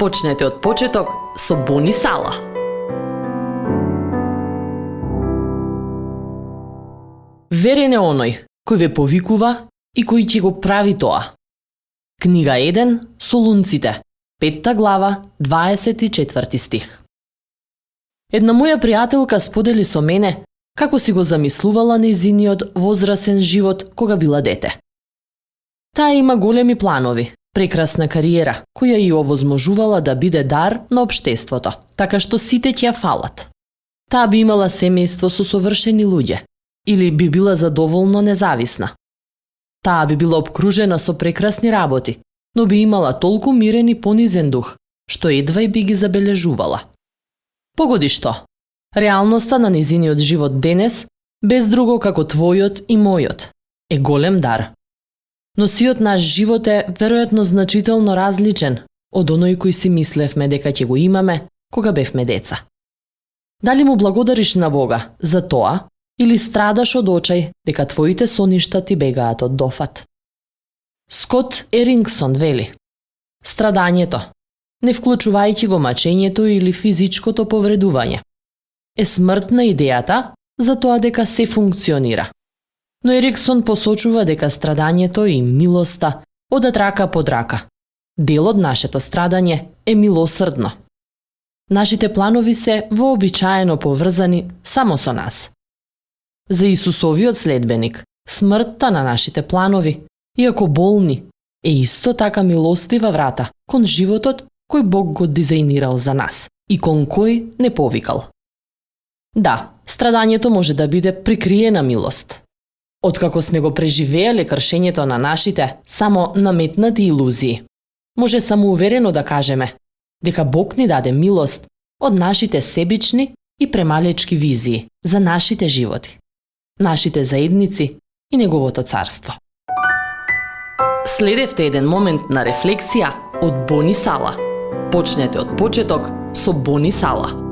Почнете од почеток со Бони Сала. Верен е оној кој ве повикува и кој ќе го прави тоа. Книга 1 Солунците, 5 глава, 24 стих. Една моја пријателка сподели со мене како си го замислувала нејзиниот возрасен живот кога била дете. Таа има големи планови, прекрасна кариера, која ја овозможувала да биде дар на општеството, така што сите ќе ја фалат. Таа би имала семејство со совршени луѓе, или би била задоволно независна. Таа би била обкружена со прекрасни работи, но би имала толку мирен и понизен дух, што едва и би ги забележувала. Погоди што? Реалноста на низиниот живот денес, без друго како твојот и мојот, е голем дар. Но сиот наш живот е веројатно значително различен од оној кој си мислевме дека ќе го имаме кога бевме деца. Дали му благодариш на Бога за тоа или страдаш од очај дека твоите соништа ти бегаат од дофат? Скот Ерингсон вели: страдањето, не вклучувајќи го мачењето или физичкото повредување, е смртна идејата за тоа дека се функционира. Но Ериксон посочува дека страдањето и милоста одат рака под рака. Дел од нашето страдање е милосрдно. Нашите планови се вообичаено поврзани само со нас. За Исусовиот следбеник, смртта на нашите планови, иако болни, е исто така милостива врата кон животот кој Бог го дизајнирал за нас и кон кој не повикал. Да, страдањето може да биде прикриена милост. Откако сме го преживееле кршењето на нашите само наметнати илузии, може самоуверено да кажеме дека Бог ни даде милост од нашите себични и премалечки визии за нашите животи, нашите заедници и Неговото царство. Следевте еден момент на рефлексија од Бони Сала. Почнете од почеток со Бони Сала.